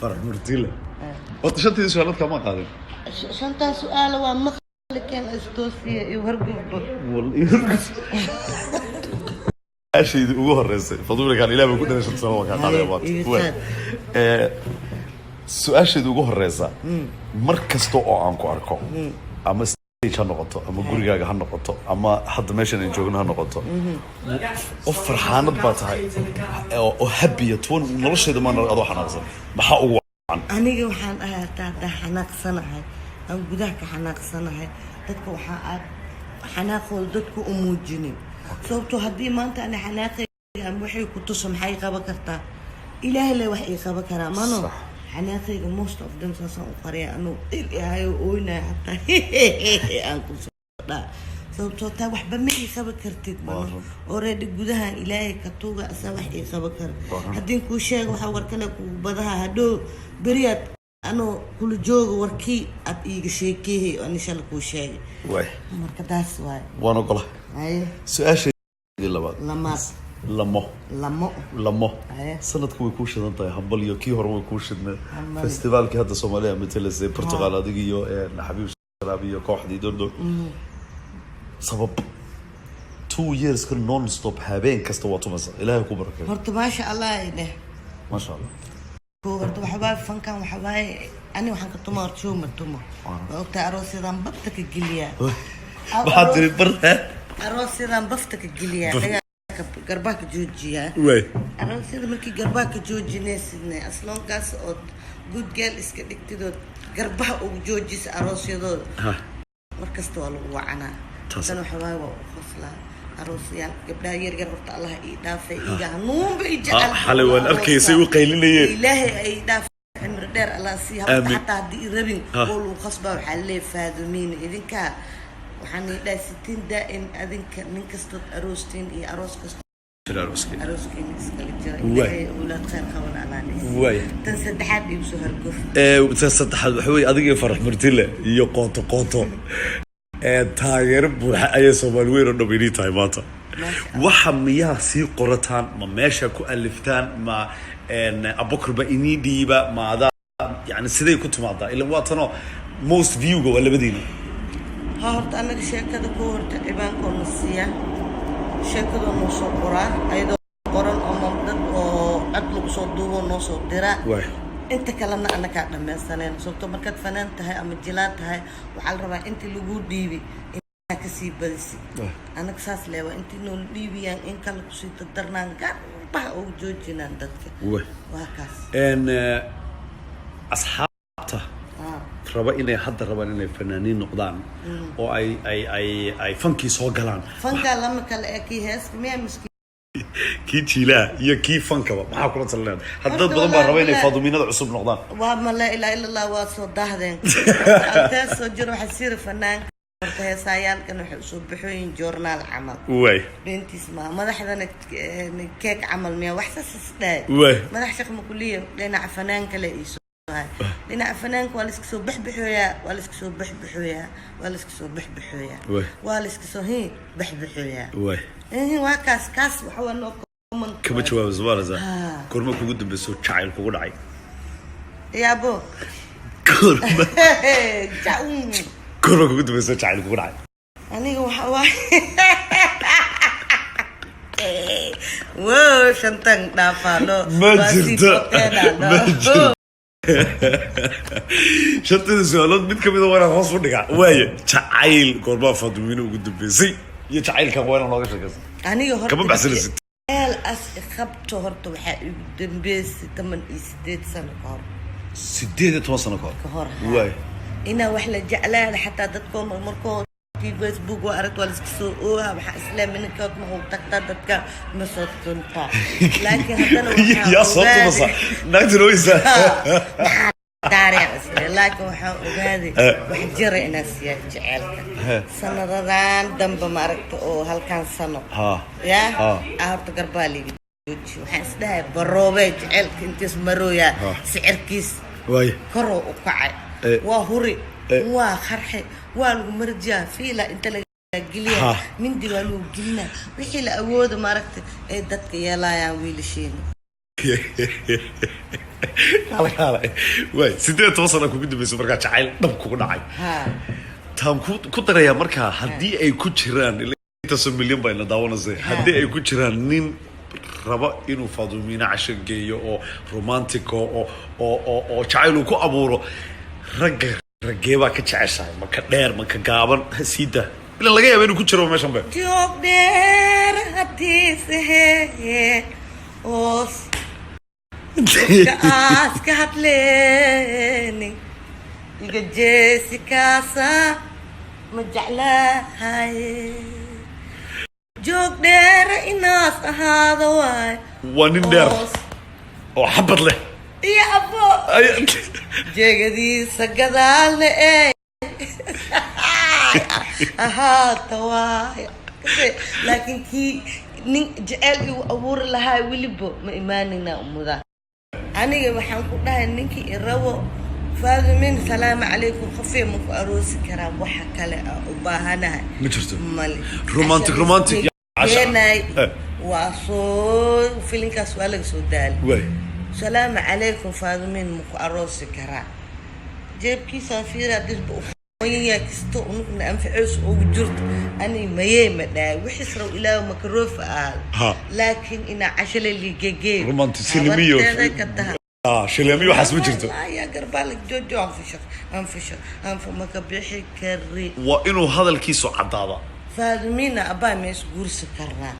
Farax Murtile, horta shantii su-aalood kama qaadin. Shantaa su-aalo waa maqli keen, istoosiya iyo hargubba. Su-aashaydii ugu horeysay, Fadumina, kan Ilaah baa ku dhalay, 5 sano waa kaa qaaday maanta. Iga Waay. qaad. Su-aasheeda ugu horeysa, mar kasta oo aan ku arko, ama stage ha noqoto ama gurigaaga ha noqoto ama hadda meeshan aan joogno ha noqoto, qof farxaanad baa tahay oo happy tuwan. Nolosheeda maan adoo xanaaqsan. Maxaa ugu wacan? Aniga waxaan ahay, hataa haddaa xanaaqsanahay, aan gudaha ka xanaaqsanahay, dadka waxaa aad xanaaqooda dadku u muujinin, sababtoo haddii maanta ani xanaaqayga ama waxay ku tuso, maxay qaban kartaa? Ilaahay le wax ii qaban karaa mano. Xanaaqayga most of them saasaan u qariya, anuu il ihayo, ooynaya, hataa aan ku soo dhaa, sababtoo taa waxba ma ii qaban kartid mano. Waa run. Already gudahan Ilaahay ka tuuga, asaa wax ii qaban kara. Waa run. Haddii kuu sheego waxa war kale kugu badaha, hadhow beriyaad anoo kula jooga warkii aad iiga sheekeeyay oo ani shala kuu sheegay. Waay. Marka taas waay. Waan ogola. Haye. Su-aasheedii labaad. Lamaad. Lamo. Lamo. Lamo. Haye. Sanadku way kuu shidan tahay, hambal iyo kii hore way kuu shidnay. Hambal. Festivaalkii hadda Soomaaliya matelasay Portugal, adiga iyo Xabiib Sharaab iyo kooxdii Dondo. Sabab 2 years ka non stop habeen kasta waa tumaysa? Ilaahay ku barakeeyo. Horta maasha Allah ay dheh. Maasha Allah. Koo horta waxawaaye fankan, waxawaaye ani waxaan ka tuma, horta show ma tumo. Waa ogtahay, aroosyadan bafta ka geliyaa. Maxaad tiri bar? Aroosyadan bafta ka geliyaa, dhagaa garbaha ka joojiyaa. Aroosyada markii garbaha ka joojinaysidne, asloonkaas ood good girl iska dhigtidood garbaha ugu joojisa aroosyadooda, markasta waa lagu wacanaa. Tan waxa waaye waa u qoslaa aroosyaal gabdhaha yar yar. Horta Allah ii dhaafay, iga hanuunba i jecel. Xalay waan arkaysay u qaylinayeen. Ilaahay ay dhaafay, cimri dheer Allah sii habta. Aamin. Xataa haddii i rabin oo lagu qasbaa, waxaa leeyahay: "Faadumiin, idinkaa waxaan ii dhahay sitiin daa'im, adinka nin kastood aroostiin iyo aroos kasta arooskiina iskala jira." Ilaahay awlaad khayr qaban Allah nisiiyo. Tan saddexaad igu soo hargof. Tan saddexaad waxa weeye, adiga iyo Farax Murtile iyo Qooto Qooto ee taageero buuxa ayay Soomaali weyn oo dham inii tahay maanta. Waxa miyaa sii qorataan, ma meesha ku aliftaan, ma Abukar ba inii dhiiba, ma adaa? Yani siday ku timaadaa? Ilan waa tanoo most viewga waa labadiina. Ha, horta anaga sheekada ku horta cibaankoona siiya, sheekadoo noo soo qoraa, ayadoo qoran oo dad oo cod lagu soo duubo noo soo diraa. Inta kalena anakaa dhammaysaneen, sababtoo markaad fanaan tahay ama jilaa tahay, waxaa la rabaa intii lagu dhiibi inaa kasii badisi. Anaga saas leewa, intii noola dhiibiyaan in kale kusii dardarnaan, garbaha ugu joojinaan dadka. Waa kaas. Asxaabta raba inay hadda rabaan inay fanaaniin noqdaan oo ay fankii soo galaan. Fankaa lama kale ee kii heeska miyaa miski? Kii jiilaha iyo kii fankaba, maxaa kula talinayaan? Hadda dad badan baa raba inay Faadumiinada cusub noqdaan. Waa ma laa ilaaha illa Allah, waa soo daahdeen. Altee soo jiro, waxaa siri fanaanka horta heesaayaalkan waxay usoo baxooyin joornaal camal. Beentiis maa madaxdana keek camal miya, wax saas is dhahay. Madax shaq ma kuliya, dhinaca fanaanka le iisoo hay. Dhinaca fanaanka waa la iska soo baxbaxooyaa, waa la iska soo baxbaxooyaa, waa la iska soo baxbaxooyaa. Waa la iska soo baxbaxooyaa. Waa kaas, kaas waxa waa noo common. Kama jawaabayso maaraysa. Ha. Goorma kugu dambeyso jacayl kugu dhacay? Yaabo. Goorma? Jaun. Goorma kugu dambeyso jacayl kugu dhacay? Aniga waxa waay, wow, shantan dhaafaano. Ma jirto. Ma jirto. Shantada su-aalood mid kamida waa inaad hoos u dhigaa waaye. Jacayl goormaa Faadumiino ugu dambeysay iyo jacaylkan waa inaan nooga sheekaysan. Aniga horta Kama baxsanaysid. Jacayl as qabto, horta waxaa igu dambeysay 18 sano ka hor. 18 sano ka hor? Ka hor. Waay. Inaa wax la jeclaada, xataa dadkoo markoo Facebook waa aragt, waa la iska soo ooha. Waxaa isleem ninkood ma uu tagtaa, dadka ma soo tuntaa, laakiin haddana waxaa Yaa soo tumasa? Naagtan oysa. Maxaa daareen isle, laakiin waxaan ogaaday wax jira inaa siyaa jeceelka sanadadan dambe, maaragta, oo halkan sano yaa aa horta garbaa liiga jooji. Waxaan isdhahay baroobee jeceelka intiis marooyaa sicirkiis koroo u kacay. Waa huri, waa qarxe, waa lagu marjiyaa fiila inta laga geliya, mindi waa lagu gelinaa, wixii la awooda, maaragta, ay dadka yeelayaan wiilasheena. Kaale, kaale. Waay, 18 sano kugu dambeysay markaa jacayl dhab kugu dhacay. Ha. Taan ku darayaa markaa, haddii ay ku jiraan, ilaa intaasoo milyan baa ina daawanaysay, haddii ay ku jiraan nin raba inuu Faadumiina casho geeyo oo romantico oo jacayl uu ku abuuro, ragga raggee baa ka jeceshahay? Ma ka dheer, ma ka gaaban? Ha sii daa, ilaa laga yaaba inuu ku jiro meeshan be. Joog dheer hadiise hoos aas ka hadleeni, iga jeesi kaasa ma jeclahaye. Joog dheer inaas ahaado waay. Waa nin dheer Hoos oo xabad leh. Iyo abo jeegadiisa gadaalna ee ahaata waay, laakiin kii nin jeceyl igu abuuri lahaa weliba ma imaanina umuda. Aniga waxaan ku dhahay, ninkii irabo, Faadumin, salaamu calaykum, qofee ma ku aroosi karaa? Waxa kale a u baahanahay Ma jirto. Male. Romantic, romantic iyo casha. Keenay. Eh. Waa soo filinkaas, waa laga soo daali. Waay. Salaamu calaykum, Faadumin, ma ku aroosi karaa? Jeebkiisaan fiira disba uqoyanya kisto unugna anfaceyso ugu jirto. Ani mayee ma dhahay, wixiis raw ilaahu makaroofa ahaado. Laakiin inaa cashale ligegee. Romantic, silimiyo. Ka taha. Ah, shilamiyo waxaas ma jirto. Ya garbaa lag joojo, anfisho, anfisho, anfa maka bixi kari. Waa inuu hadalkiisu caddaada. Faadumina abbaa, mees guursi karnaa?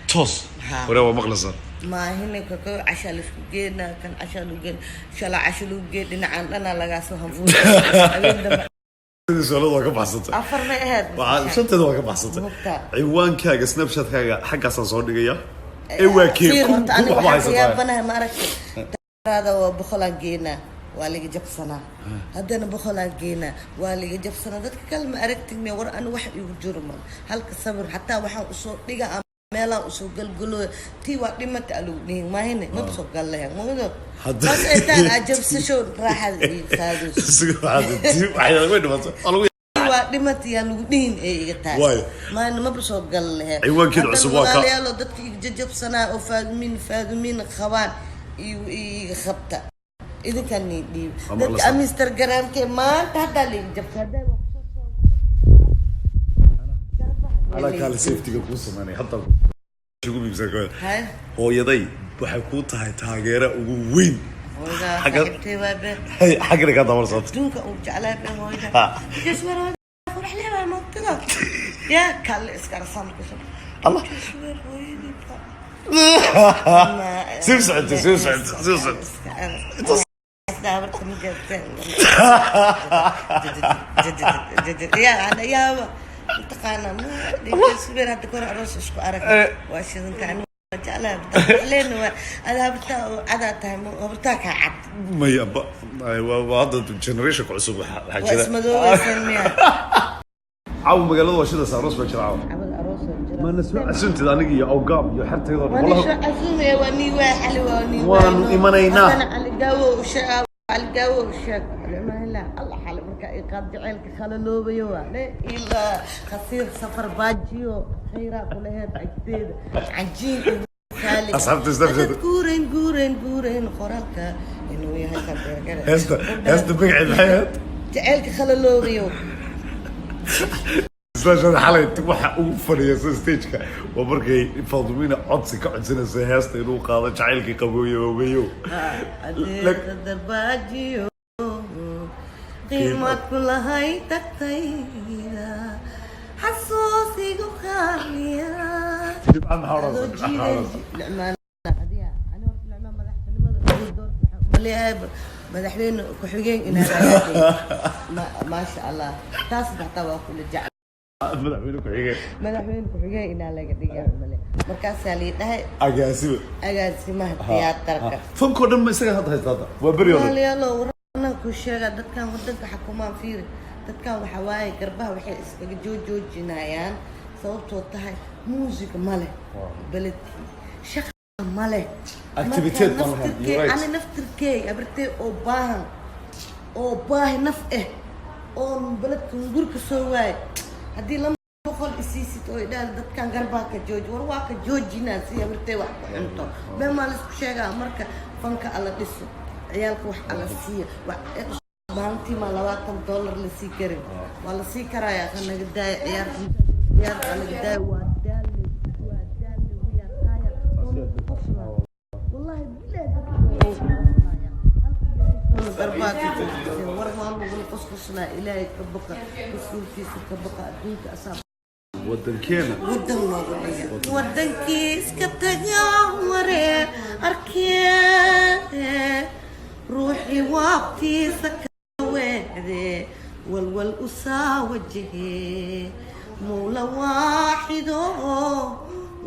Toos. Ha. Hore waa maqlaysaa. Maahine kaka cashaa laisku geenaa, kan cashaa lagu geen, shala casho lagu geen, dhinacaan dhanaa lagaa soo hanfuuray habeen dambe. Su'aalada waa ka baxsantay. Afar may ahayd? Waxaa shanteeda waa ka baxsantay. Mugta. Ciwaankaaga Snapchatkaaga xaggaasaan soo dhigaya ee waa kee? Fiir, kun horta kun aniga waxba waxaan ka haysataa. yaabanahay, ma aragtay, daraada waa 100-aan geenaa, waa laga jabsanaa, haddana 100-aan geenaa, waa laga jabsanaa. Dadka kale ma aragtid me? War ani wax igu jiro mal halka sawir xataa waxaan usoo dhiga ama meelaan usoo galgalooya, tii waa dhimata alagu dhihin maahine, maba soo gallahen mawdo. Bas intaan aa jabsasho raaxada iyo saadus. Isugu waxaad tii waxay way dhimatay. Waa lagu Waa dhimata yaa lagu dhihin ee iga tahay. Waayo. Maana maba soo gal lahayn. Ciwaankeeda cusub waa ka- Walaalayaalo, dadka iga jajabsanaa oo Faadumiin, Faadumiin qabaan, iga qabta, idinkaan nii dhiib. Waa Dadka maqlaysaa. Amsterdamke maanta haddaa la iga jabta haddaa waa kusoo Alaa kaale, safety-ga kuu sameynay hadda ugu muhiimsan ka Hay. Hooyaday waxay kuu tahay taageera ugu weyn. Hooyadaa Xagga- saaxiibtay waa been. Hey, xaggana kaa dabarsato. Adduunka uu jeclaa been hooyada. Ha. Because war hooyada qurux leedahay moogtada yaa kalle iska arsan kusoo. Allah. War hooyadii ba Sii socotay, sii socotay, sii socotay. Daabarta ma joogteen. Yaa yaaba mataqaanaa, ma subeer hadda kor aroos isku arag waa shidantaa. Aniga waa jeclahay habartaa leena, waa ada habartaa oo cadaa tahay, habartaa kaa cad. Maya ba ay, waa hadda generationka cusub waxaa Waa jira. ismadoobaysan miya? Caawa magaalada waa shidaas, aroos baa jira caawa. Cabad aroos oo jira. Mana soo casuntid aniga iyo awgaab iyo xertayda oo dhan. Waa ni Wallahi- soo casuumaya, waa nii waa xali, waa nii. Waanu imanaynaa. Haddana Caligaawo u sheeg, Caligaawo u sheeg Maahila Allah xali marka ay qaad jaceylka khalaloobayo, waa le ilaa khasiir safar baajiyo khayraa kulaheed agteeda cajiin ugu qaali. Asxaabta Snapchat. Hadad guurayn, guurayn, guurayn qoraalka inuu yahay kabeergare. Heesta magaceed maxay ahayd? Jaceylka khalaloobayo. Snapchat xalay waxa ugu fadhiya stageka waa markay Faadumiina codsi ka codsanaysa heesta inuu qaado jacaylkii qabooyo. Adeerta darbaajiyo qiimad ku lahay tagtayda xasuusigu qaaliya. Dhibca maxaa odhanaysaa? Dhibca maxaa odhanaysaa? Madaxweyne ku-xigeen inaad, maasha Allah, taas xataa waa kula jecel. Madaxweyne ku-xigeen. Madaxweyne ku-xigeen inaa laga dhigaa male, markaasaa lii dhahay. Agaasime. Agaasimaha tiyaatarka. Fankoo dhan ma isaga hadda haysta? Hadda waa beri hore. Walaalayaalo, waranaan ku sheega, dadkan wadanka xakumaan, fiiri, dadkan waxa waaye garbaha waxay iskaga joojinayaan, sababtoo tahay muusig ma leh beledkii, shaqa ma leh. Activity Marka ma lahayn, naftirkey- you're right. Ani naftirkey abartey oo baahan oo baahi naf ah oon beledkan gurka soo waay, haddii 200 isiisid oo idhaah dadkan garbaa ka jooji, war waa ka joojinaa si abartey wax ku cunto. Been maa laisku sheegaa? Marka fanka alla dhiso. Ciyaalka wax ala siiya. Maalintii ma $20 la sii karin? Waa la sii karayaa. Ka naga daaya ciyaarta, ciyaarta naga daaya. Waa daalnay, waa daalnay. We are tired. Wallahi billahi, dadka war waa lagu qosqoslaa. Ilaahay ka baqa, Rasuulkiisa ka baqa, adduunka asaa Wadankeena wadan looga dhiga. Wadankii iska taga waree arkee, ruuxii waabtiisa ka weecdee, walwal usaa wajahee. Mawla waaxido,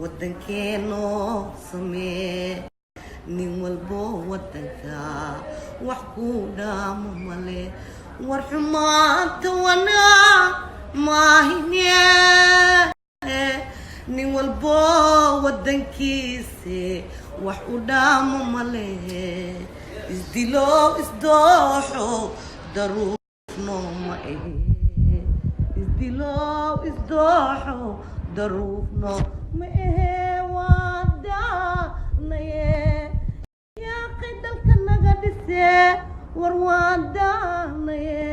wadankeenoo samee. Nin walbo wadanka wax ku dhaamo male. War xumaanta wanaag maahine, nin walbo wadankiise wax u dhaamo male. Isdilo, isdooxo daruufno ma ahe. Isdilo, isdooxo daruufno ma ahe. Waa daanaye yaaqay, dalka naga dhise. War waa daanaye.